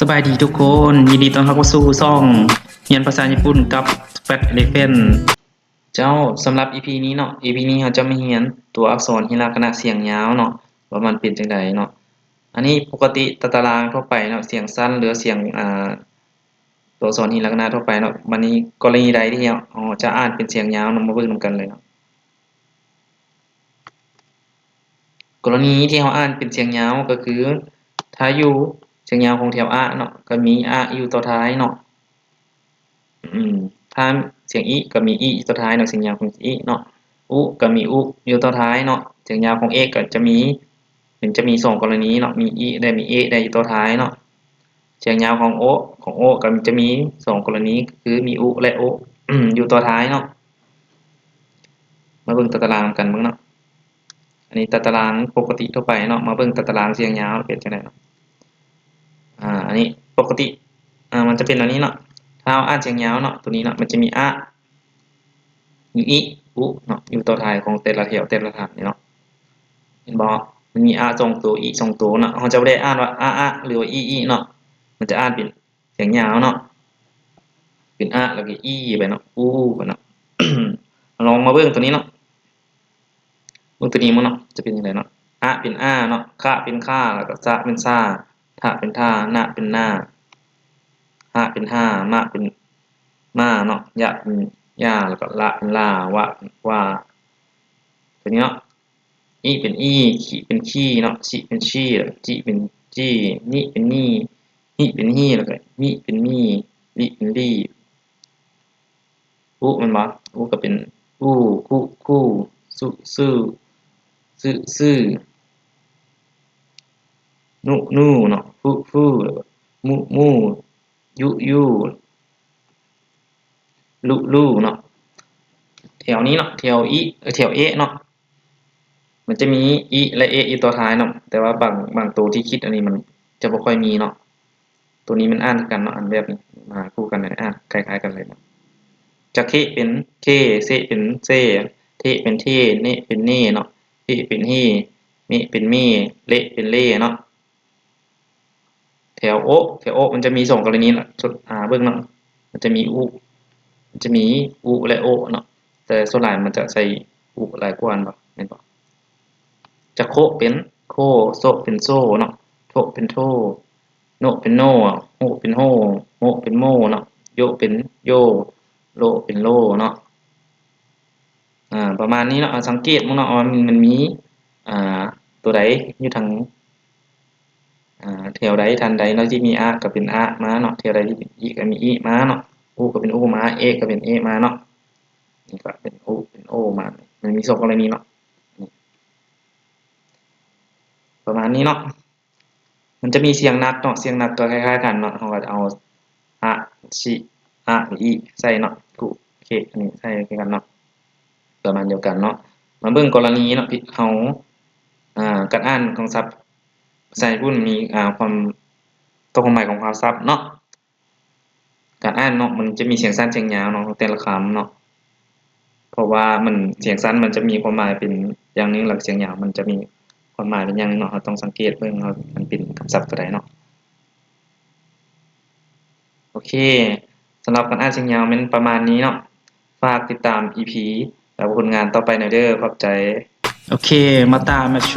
ສະບາຍດີທຸກຄົນ, ຍິນດີຕ້ອນຮັບເຂົ້າສູ່ຊ່ອງຮຽນພາສາຍີ່ປຸ່ນກັບ Fat Elephant. ເຈົ້າ, ສຳລັບອີພີນີ້ເນາະ, ອີພີນີ້ເຮົາຈະມາຮຽນຕົວອັກສອນຮີລາຄະນະສຽງຍາວເນາະ, ວ່າມັນເປັນຈັ່ງໃດເນາະ. ອັນນີ້ປົກກະຕິຕາຕະລາງທົ່ວໄປເນາະ, ສຽງສັ້ນ ຫຼື ສຽງ ອ່າ ຕົວອັກສອນຮີລາຄະນະທົ່ວໄປເນາະ. ບັດນີ້ກໍລະນີໃດທີ່ເຮົາ ເຮົາຈະອ່ານເປັນສຽງຍາວເນາະ, ມາເບິ່ງນຳກັນເລີຍເນາະ. ກໍລະນີທີ່ເຮົາອ່ານເປັນສຽງຍາວກໍຄື ຖ້າຢູ່ສຽງຍາວຂອງແຖວອະເນາະ ກໍມີອະຢູ່ຕໍ່ທ້າຍເນາະ. ອືມ ຖ້າສຽງອິກໍມີອິຢູ່ຕໍ່ທ້າຍເນາະ, ສຽງຍາວຂອງອິເນາະ. ອຸກໍມີອຸຢູ່ຕໍ່ທ້າຍເນາະ, ສຽງຍາວຂອງເອກໍຈະມີ ມັນຈະມີສອງກໍລະນີເນາະ, ມີອິ ແລະ ມີເອ ແລະ ຢູ່ຕໍ່ທ້າຍເນາະ. ສຽງຍາວຂອງໂອ ຂອງໂອກໍຈະມີສອງກໍລະນີ ກໍຄືມີອຸ ແລະ ໂອ ຢູ່ຕໍ່ທ້າຍເນາະ. ມາເບິ່ງຕາຕະລາງນຳກັນເບິ່ງເນາະ. ອັນນີ້ຕາຕະລາງປົກກະຕິທົ່ວໄປເນາະ, ມາເບິ່ງຕາຕະລາງສຽງຍາວເປັນຈັ່ງໃດເນາະ. ອາ ອັນນີ້ປົກກະຕິ ອາ ມັນຈະເປັນແນວນີ້ເນາະ. ຖ້າເຮົາອ່ານສຽງຍາວເນາະ, ໂຕນີ້ເນາະ, ມັນຈະມີອະ ມີອິ ອຸເນາະ ຢູ່ຕໍ່ທ້າຍຂອງແຕ່ລະແຖວ ແຕ່ລະຖານນີ້ເນາະ. ເຫັນບໍ່? ມັນມີອະສອງໂຕ ອິສອງໂຕເນາະ. ເຮົາຈະບໍ່ໄດ້ອ່ານວ່າອະອະ ຫຼືວ່າອີອີເນາະ, ມັນຈະອ່ານເປັນສຽງຍາວເນາະ, ເປັນອະ ແລ້ວກໍອີໄປເນາະ, ອູໄປເນາະ. ລອງມາເບິ່ງໂຕນີ້ເນາະ, ເບິ່ງໂຕນີ້ເບິ່ງເນາະ, ຈະເປັນຈັ່ງໃດເນາະ. ອະເປັນອາເນາະ, ຄະເປັນຄາ, ແລ້ວກໍຊະເປັນຊາ, ທະເປັນທາ, ນະເປັນນາ, ຫະເປັນຫາ, ມະເປັນມາເນາະ, ຍະເປັນຢາ, ແລ້ວກໍລະເປັນລາ, ວະເປັນວາ. ໂຕນີ້ເນາະ, ອີເປັນອີ, ຄີເປັນຄີເນາະ, ຊິເປັນຊີ, ແລ້ວກໍຈິເປັນຈີ, ນິເປັນນີ, ຫິເປັນຮີ, ແລ້ວກໍມິເປັນມີ, ລິເປັນລີ. ອຸແມ່ນບໍ່? ອຸກໍເປັນອູ, ຄຸ, ຄູ, ຊຸ, ຊື, ຊຶ, ຊື, ນຸ, ນູເນາະ, ຟຸ, ຟູ, ແລ້ວກໍມຸ, ມູ, ຍຸ, ຢູ, ລຸ, ລູເນາະ. ແຖວນີ້ເນາະ, ແຖວອີ, ເອີ, ແຖວເອເນາະ, ມັນຈະມີອີ ແລະ ເອ ຢູ່ຕໍ່ທ້າຍເນາະ, ແຕ່ວ່າບາງ, ບາງໂຕທີ່ຄິດອັນນີ້ມັນຈະບໍ່ຄ່ອຍມີເນາະ. ໂຕນີ້ມັນອ່ານຄືກັນເນາະ, ອັນແບບນີ້ມາຄູ່ກັນເລີຍ, ອ່ານຄ້າຍໆກັນເລີຍເນາະ. ຈະເຄເປັນເຄ, ເຊເປັນເຊ, ເທເປັນເທ, ເນເປັນເນເນາະ, ເຮເປັນເຮ, ເມເປັນເມ, ເລເປັນເລເນາະ. ແຖວໂອ, ແຖວໂອມັນຈະມີສອງກໍລະນີລະ, ສົດ, ອາ, ເບິ່ງເນາະ, ມັນຈະມີອຸ, ມັນຈະມີອຸ ແລະ ໂອເນາະ, ແຕ່ສ່ວນຫຼາຍມັນຈະໃສ່ອຸຫຼາຍກວ່າ ແມ່ນບໍ່? ແມ່ນບໍ່? ຈະໂຄເປັນໂຄ, ໂຊເປັນໂຊເນາະ, ໂທເປັນໂທ, ໂນເປັນໂນ, ໂຮເປັນໂຮ, ໂມເປັນໂມເນາະ, ໂຍເປັນໂຍ, ໂລເປັນໂລເນາະ. ອາ ປະມານນີ້ເນາະ. ເຮົາສັງເກດເບິ່ງເນາະວ່າມັນ ມັນມີ ອາ ຕົວໃດຢູ່ທາງ ອາ ແຖວໃດ ທ່ານໃດເນາະ ທີ່ມີອະກໍເປັນອະມາເນາະ, ແຖວໃດທີ່ເປັນອິກໍມີອິມາເນາະ, ອຸກໍເປັນອຸມາ, ເອກໍເປັນເອມາເນາະ, ນີ້ກໍເປັນອຸ ເປັນໂອມາ. ມັນມີສອງກໍລະນີເນາະ ປະມານນີ້ເນາະ. ມັນຈະມີສຽງໜັກເນາະ, ສຽງໜັກກໍຄ້າຍໆກັນເນາະ, ເຮົາກໍຈະເອົາອະ, ຊິ, ອະ ອີໃສ່ເນາະ, ກຸ, ເຄ ອັນນີ້ໃສ່ຄືກັນເນາະ, ປະມານດຽວກັນເນາະ. ມາເບິ່ງກໍລະນີເນາະ ທີ່ເຮົາ, ອາ, ການອ່ານຂອງສັບພາສາຍີ່ປຸ່ນມີ, ອາ, ຄວາມ, ຕໍ່ຄວາມໝາຍຂອງຄຳສັບເນາະ. ການອ່ານເນາະ ມັນຈະມີສຽງສັ້ນສຽງຍາວເນາະ ຂອງແຕ່ລະຄຳເນາະ, ເພາະວ່າມັນ ສຽງສັ້ນມັນຈະມີຄວາມໝາຍເປັນຢ່າງໜຶ່ງ ແລ້ວສຽງຍາວມັນຈະມີຄວາມໝາຍເປັນຢ່າງໜຶ່ງເນາະ. ເຮົາຕ້ອງສັງເກດເບິ່ງວ່າມັນເປັນຄຳສັບຕົວໃດເນາະ. ໂອເຄ, ສຳລັບການອ່ານສຽງຍາວແມ່ນປະມານນີ້ເນາະ. ຝາກຕິດຕາມ ອີ ພີ ແລະ ຜົນງານຕໍ່ໄປແດ່ເດີ. ຂອບໃຈ. ໂອເຄ, ມາຕາມມາໂຊ.